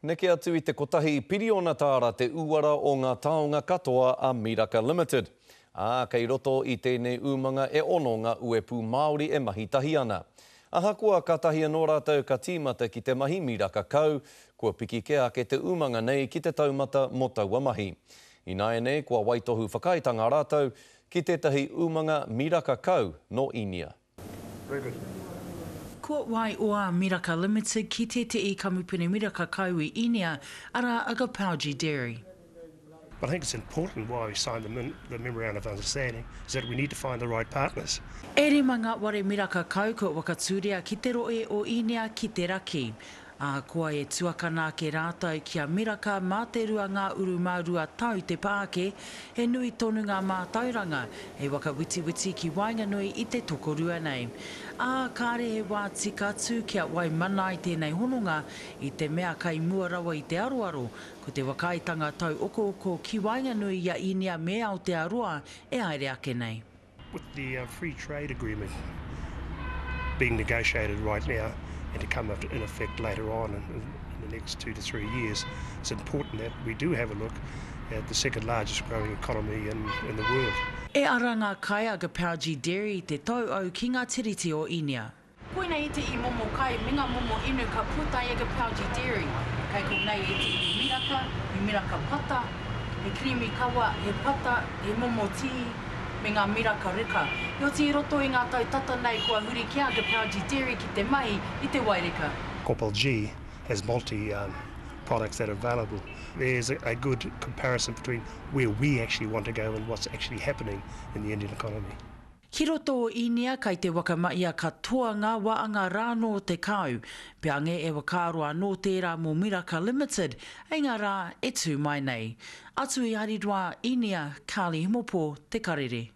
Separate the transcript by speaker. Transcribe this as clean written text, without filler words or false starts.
Speaker 1: Neke atu i te kotahi piriona tāra te uara o ngā taonga katoa a Miraka Limited. Ā, kei roto i tēnei umanga e ono ngā uepū Māori e mahi tahi ana. Ahakoa kātahi anō rātou ka tīmata ki te mahi miraka kau, kua piki kē ake te umanga nei ki te taumata mō taua mahi. Ināianei kua waitohu whakaaetanga rātou ki tētahi umanga miraka kau nō Īnia.
Speaker 2: Very good.
Speaker 3: Kua wai oa Miraka Limited ki tēteʻi kamupene miraka kau i Īnia, arā a Gopalji Dairy.
Speaker 2: But I think it's important why we signed the the memorandum of understanding is that we need to find the right partners.
Speaker 3: E rima ngā ware miraka kau kua whakatūria ki te rohe o Īnia ki te raki. Ahakoa e tuakana ake rātou ki a Miraka mā te 22 tau te pāke, he nui tonu ngā mātauranga hei whakawitiwiti ki waenganui i te tokorua nei. Ā, kāre he wā tika atu kia waimana ai tēnei hononga i te mea kai mua rawa i te aroaro, ko te whakaaetanga tauokooko ki waenganui i a Īnia me Aotearoa e haere ake nei.
Speaker 2: With the free trade agreement being negotiated right now and to come in effect later on in, in the next two to three years, it's important that we do have a look at the second largest growing economy in, in the world.
Speaker 3: E ara ngā kai a Gapauji Dairy te tauau ki ngā tiriti o Inia. Koinei ētehi momo kai me ngā momo inu ka puta i a Gapauji Dairy. Kei konei ētehi miraka, he miraka pata, he kirīmi kawa, he pata, he momo tī, me ngā miraka reka. Heoti i roto i ngā tau tata nei kua huri kē a Gapauji Dairy ki te mahi i te waireka.
Speaker 2: Gopalji has multi products that are available. There's a good comparison between where we actually want to go and what's actually happening in the Indian economy.
Speaker 3: Ki roto o Īnia kai te wakamahia katoa ngā waanga rānō te kau. Peange e whakaaro anō tērā mō Miraka Limited hei ngā rā e tū mai nei. Atu i Haridwar, Īnia, Carly Hemopo, Te Karere.